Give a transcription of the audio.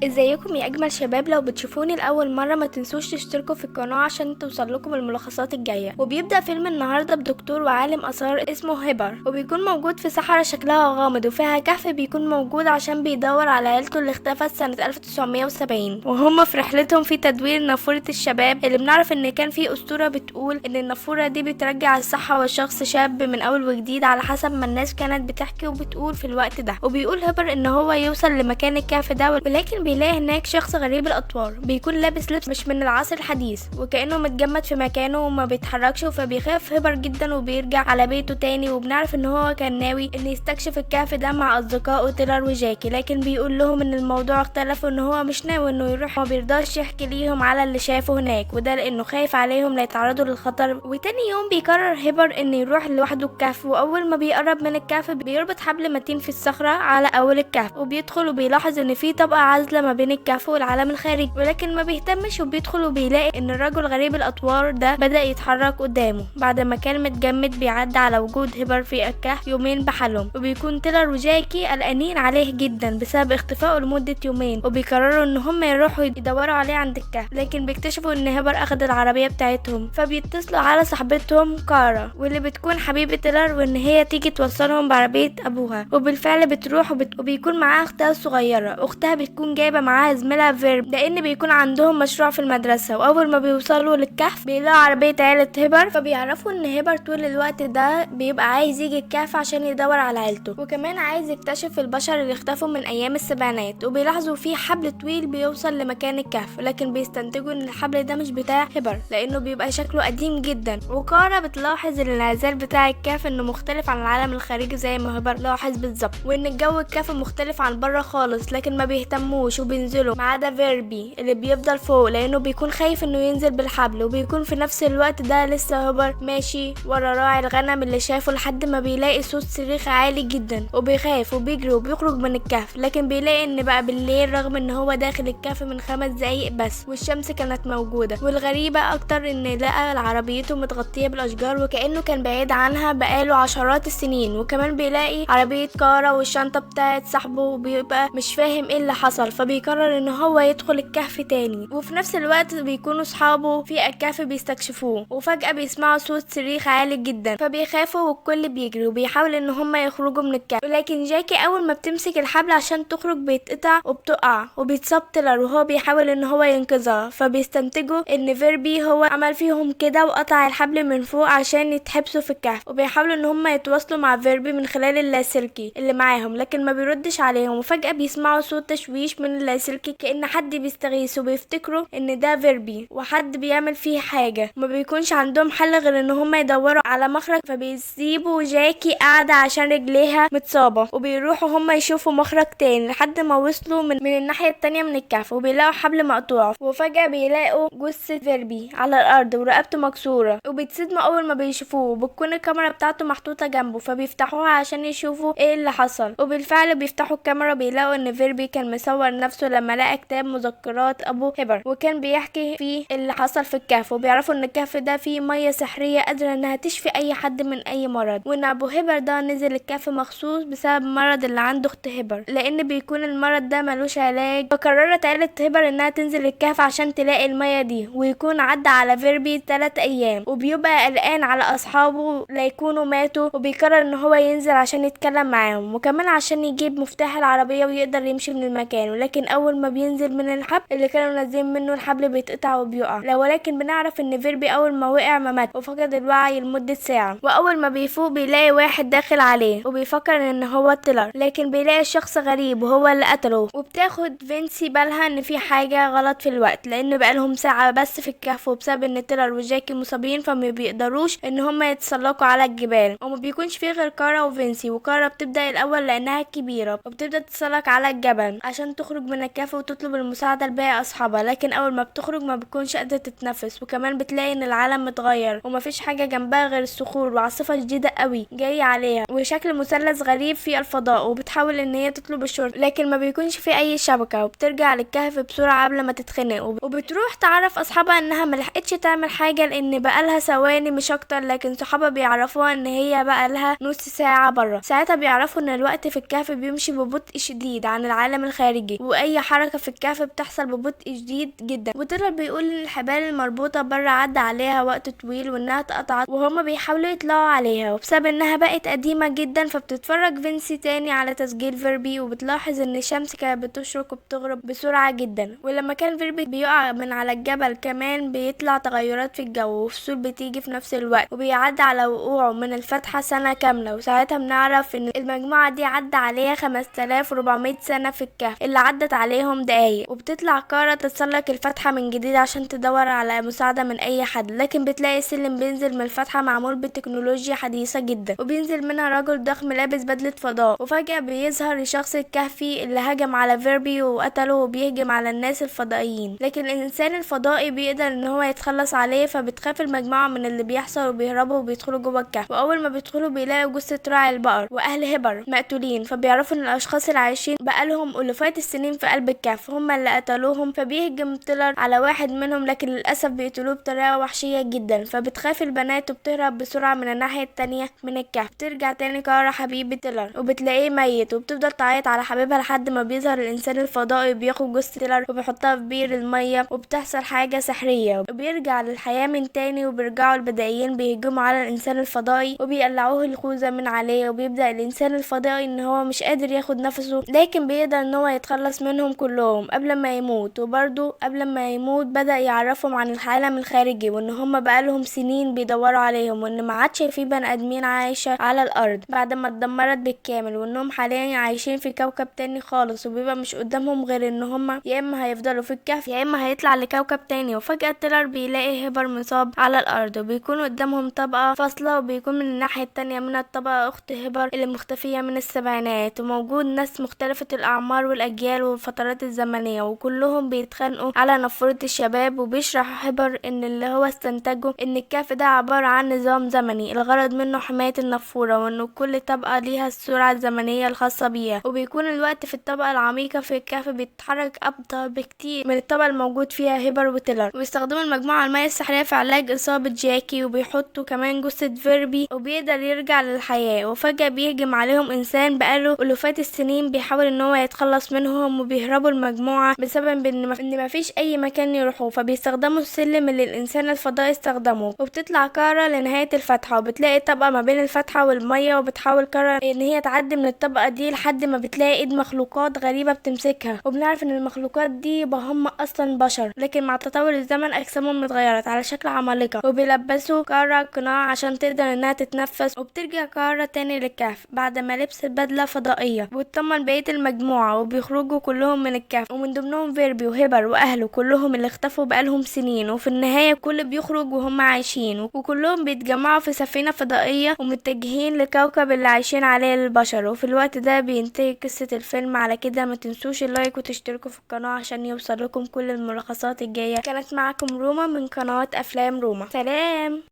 ازيكم يا اجمل شباب؟ لو بتشوفوني لاول مرة ما تنسوش تشتركوا في القناة عشان توصل لكم الملخصات الجاية. وبيبدا فيلم النهارده بدكتور وعالم اثار اسمه هيبر، وبيكون موجود في صحراء شكلها غامض وفيها كهف، بيكون موجود عشان بيدور على عيلته اللي اختفت سنة 1970. وهم في رحلتهم في تدوير نافورة الشباب، اللي بنعرف ان كان في اسطورة بتقول ان النافوره دي بترجع الصحة والشخص شاب من اول وجديد، على حسب ما الناس كانت بتحكي وبتقول في الوقت ده. وبيقول هيبر ان هو يوصل لمكان الكهف ده، ولكن بيلاقي هناك شخص غريب الاطوار، بيكون لابس لبس مش من العصر الحديث وكانه متجمد في مكانه وما بيتحركش. فبيخاف هيبر جدا وبيرجع على بيته تاني. وبنعرف ان هو كان ناوي ان يستكشف الكهف ده مع اصدقائه تيلر وجاكي، لكن بيقول لهم ان الموضوع اختلف وان هو مش ناوي انه يروح، وما بيرضاش يحكي ليهم على اللي شافه هناك، وده لانه خايف عليهم لا يتعرضوا للخطر. وتاني يوم بيقرر هيبر ان يروح لوحده الكهف، واول ما بيقرب من الكهف بيربط حبل متين في الصخرة على اول الكهف وبيدخل، وبيلاحظ ان في طبقة عازلة ما بين الكهف والعالم الخارجي، ولكن ما بيهتمش وبيدخل وبيلاقي ان الرجل غريب الاطوار ده بدأ يتحرك قدامه بعد ما كان متجمد. بيعدي على وجود هيبر في الكهف يومين بحالهم، وبيكون تيلر وجاكي قلقانين عليه جدا بسبب اختفائه لمدة يومين، وبيقرروا ان هم يروحوا يدوروا عليه عند الكهف، لكن بيكتشفوا ان هيبر اخد العربية بتاعتهم. فبيتصلوا على صاحبتهم كارا واللي بتكون حبيبة تيلر، وان هي تيجي توصلهم بعربية ابوها، وبالفعل بتروح وبيكون معاها اختها الصغيرة. اختها بتكون جايبة معاها زميلها فيرب لان بيكون عندهم مشروع في المدرسة. واول ما بيوصلوا للكهف بيلاقوا عربية عيلة هيبر، فبيعرفوا ان هيبر طول الوقت ده بيبقى عايز يجي الكهف عشان يدور على عيلته، وكمان عايز يكتشف البشر اللي اختفوا من ايام السبعينات. وبيلاحظوا في حبل طويل بيوصل لمكان الكهف، لكن بيستنتجوا ان الحبل ده مش بتاع هيبر لانه بيبقى شكله قديم جدا. وكارا بتلاحظ الانعزال بتاع الكهف انه مختلف عن العالم الخارجي زي ما هيبر لاحظ بالظبط، وان الجو الكهف مختلف عن بره خالص، لكن ما بيهتموش وبينزلوا ما عدا فيربي اللي بيفضل فوق لانه بيكون خايف انه ينزل بالحبل. وبيكون في نفس الوقت ده لسه هيبر ماشي ورا راعي الغنم اللي شافه لحد ما بيلاقي صوت صريخ عالي جدا، وبيخاف وبيجري وبيخرج من الكهف، لكن بيلاقي ان بقى بالليل رغم ان هو داخل الكهف من 5 دقايق بس والشمس كانت موجودة. والغريبة اكتر ان لقى عربيته متغطية بالاشجار وكأنه كان بعيد عنها بقاله عشرات السنين. وكمان بيلاقي عربية كارا والشنطة بتاعت صاحبه وبيبقى مش فاهم ايه اللي حصل، فبيقرر ان هو يدخل الكهف تاني. وفي نفس الوقت بيكونوا صحابه في الكهف بيستكشفوه، وفجأة بيسمعوا صوت صريخ عالي جدا فبيخافوا والكل بيجري وبيحاول ان هم يخرجوا من الكهف. ولكن جاكي اول ما بتمسك الحبل عشان تخرج بيتقطع وبتقع وبيتصاب تيلر وهو بيحاول ان هو ينقذها، فبيستنتجوا ان فيربي هو عمل فيهم كده وقطع الحبل من فوق عشان يتحبسوا في الكهف. وبيحاولوا ان هم يتواصلوا مع فيربي من خلال اللاسلكي اللي معاهم، لكن ما بيردش عليهم. وفجأة بيسمعوا صوت تشويش من اللاسلكي كأن حد بيستغيث، وبيفتكروا ان ده فيربي وحد بيعمل فيه حاجة. ما بيكونش عندهم حل غير ان هم يدوروا على مخرج، فبيسيبوا جاكي قاعدة عشان رجليها متصابة، وبيروحوا هم يشوفوا مخرج تاني لحد ما وصلوا من الناحية التانية من الكهف، وبيلاقوا حبل مقطوع. وفجأة بيلاقوا جثة فيربي على الأرض ورقبته مكسورة، وبيتصدموا أول ما بيشوفوه، وبتكون الكاميرا بتاعته محطوطة جنبه، فبيفتحوها عشان يشوفوا ايه اللي حصل. وبالفعل بيفتحوا الكاميرا بيلاقوا ان فيربي كان مصور نفسه لما لقى كتاب مذكرات ابو هيبر، وكان بيحكي فيه اللي حصل في الكهف. وبيعرفوا ان الكهف ده فيه مية سحرية قادرة انها تشفي اي حد من اي مرض، وان ابو هيبر ده نزل الكهف مخصوص بسبب المرض اللي عنده اخت هيبر، لان بيكون المرض ده ملوش علاج. فقررت عيلة هيبر انها تنزل الكهف عشان تلاقي المية دي، ويكون عدى على فيربي 3 ايام، وبيبقى قلقان على اصحابه لا يكونوا ماتوا، وبيقرر ان هو ينزل عشان يتكلم معاهم، وكمان عشان يجيب مفتاح العربية ويقدر يمشي من المكان. ولكن اول ما بينزل من الحبل اللي كانوا نازلين منه الحبل بيتقطع وبيقع لا، ولكن بنعرف ان فيربي اول ما وقع ما مات وفقد الوعي لمدة ساعة. واول ما بيفوق بيلاقي واحد داخل عليه وبيفكر ان هو تيلر، لكن بيلاقي شخص غريب وهو اللي قتله. وبتاخد فينسي بالها ان في حاجة غلط في الوقت، لان بقالهم ساعة بس في الكهف، وبسبب ان تيلر وجاكي مصابين فما بيقدروش ان هم يتسلقوا على الجبال، وما بيكونش فيه غير كارا وفينسي. وكارا بتبدأ الاول لانها كبيرة وبتبدأ تتسلق على الجبل عشان تخرج من الكهف وتطلب المساعدة لباقي اصحابها، لكن اول ما بتخرج ما بتكونش قادرة تتنفس. وكمان بتلاقي ان العالم متغير ومفيش حاجة جنبها غير الصخور وعاصفة شديدة قوي جاية عليها وشكل مثلث غريب في الفضاء، وبتحاول ان هي تطلب الشرطة لكن ما بيكونش في اي شبكة، وبترجع للكهف بسرعة قبل ما تتخنق. وبتروح تعرف اصحابها انها ملحقتش تعمل حاجة لان بقالها ثواني مش اكتر، لكن صحابها بيعرفوها ان هي بقالها نص ساعة بره. ساعتها بيعرفوا ان الوقت في الكهف بيمشي ببطء شديد عن العالم الخارجي، واي حركة في الكهف بتحصل ببطء شديد جدا. وتيلر بيقول ان الحبال المربوطة بره عدى عليها وقت طويل وانها اتقطعت وهما بيحاولوا يطلعوا عليها، وبسبب انها بقت قديمة جدا فبتتفرج فينسي تاني على تسجيل فيربي، وبتلاحظ ان الشمس كانت بتشرق وبتغرب بسرعة جدا، ولما كان فيربي بيقع من على الجبل كمان بيطلع تغيرات في الجو وفصول بتيجي في نفس الوقت، وبيعدي على وقوعه من الفتحة سنة كاملة. وساعتها بنعرف ان المجموعة دي عدى عليها 5400 سنة في الكهف اللي عدت عليهم دقايق. وبتطلع كارا تتسلق الفتحة من جديد عشان تدور على مساعدة من اي حد، لكن بتلاقي سلم بينزل من الفتحة معمول بتكنولوجيا حديثة جدا، وبينزل منها رجل ضخم لابس بدلة فضاء. وفجأة بيظهر الشخص الكهفي اللي هجم على فيربي وقتله وبيهجم على الناس الفضائيين، لكن الانسان الفضائي بيقدر ان هو يتخلص عليه. فبتخاف المجموعة من اللي بيحصل وبيهربوا وبيدخلوا جوه الكهف، واول ما بيدخلوا بيلاقوا جثة راعي البقر واهل هبر مقتولين، فبيعرفوا ان الاشخاص اللي عايشين بقالهم الوفات السنين في قلب الكهف هم اللي قتلوهم. فبيهجم تيلر على واحد منهم، لكن للاسف بيقتلوه بطريقة وحشية جدا، فبتخاف البنات وبتهرب بسرعة من الناحية التانية من الكهف. بترجع تاني كارا حبيبة تيلر وبتلاقيه ميت، وبتفضل تعيط على حبيبها لحد ما بيظهر الانسان الفضائي وبياخد جثة تيلر وبيحطها في بير المية، وبتحصل حاجة سحرية وبيرجع للحياة من تاني. وبيرجعوا البدائيين بيهجموا على الانسان الفضائي وبيقلعوه الخوذة من عليه، وبيبدأ الانسان الفضائي ان هو مش قادر ياخد نفسه، لكن بيقدر ان هو يتخلص منهم كلهم قبل ما يموت. وبرضه قبل ما يموت بدأ يعرفهم عن العالم الخارجي وان هم بقالهم سنين بيدوروا عليهم، وان ما عادش في بني ادمين عايشة على الارض بعد ما اتدمرت بالكامل، وانهم حاليا عايشين في كوكب تاني خالص، وبيبقى مش قدامهم غير ان هم يا اما هيفضلوا في الكهف يا اما هيطلع لكوكب تاني. وفجأة تيلر بيلاقي هيبر مصاب على الارض، وبيكون قدامهم طبقة فاصلة، وبيكون من الناحية التانية من الطبقة اخت هيبر اللي مختفية من السبعينات، وموجود ناس مختلفة الاعمار والاجيال والفترات الزمنية، وكلهم بيتخانقوا على نافورة الشباب. وبيشرح هيبر ان اللي هو استنتجه ان الكهف ده عبارة عن نظام زمني الغرض منه حماية النافورة، وانه كل طبقة ليها السرعة الزمنية الخاصة بيها، وبيكون الوقت في الطبقة العميقة في الكهف بيتحرك أبطأ بكتير من الطبقة الموجود فيها هيبر وتيلر. وبيستخدموا المجموعة المية السحرية في علاج إصابة جاكي، وبيحطوا كمان جثة فيربي وبيقدر يرجع للحياة. وفجأة بيهجم عليهم إنسان بقاله ألوفات السنين بيحاول إن هو يتخلص منهم، وبيهربوا المجموعة بسبب إن مفيش أي مكان يروحوه، فبيستخدموا السلم اللي الإنسان الفضائي استخدمه. وبتطلع كارا لنهاية الفتحة، وبتلاقي طبقة ما بين الفتحة والمية، وبتحاول كارا إن هي تعدي من الطبقة دي لحد ما بتلاقي ايد مخلوقات غريبة بتمسكها، وبنعرف ان المخلوقات دي هم اصلا بشر، لكن مع تطور الزمن اجسامهم اتغيرت على شكل عمالقة، وبيلبسوا كارا قناع عشان تقدر انها تتنفس. وبترجع كارا تاني للكهف بعد ما لبست بدلة فضائية، وتطمن بقية المجموعة، وبيخرجوا كلهم من الكهف، ومن ضمنهم فيربي وهيبر واهله كلهم اللي اختفوا بقالهم سنين. وفي النهاية كل بيخرج وهم عايشين، وكلهم بيتجمعوا في سفينة فضائية ومتجهين لكوكب اللي عايشين عليه البشر. وفي الوقت ده بينتهي قصة الفيلم على كده. ما تنسوش ال like وتشتركوا في القناة عشان يوصل لكم كل الملخصات الجاية. كانت معكم روما من قناة أفلام روما. سلام.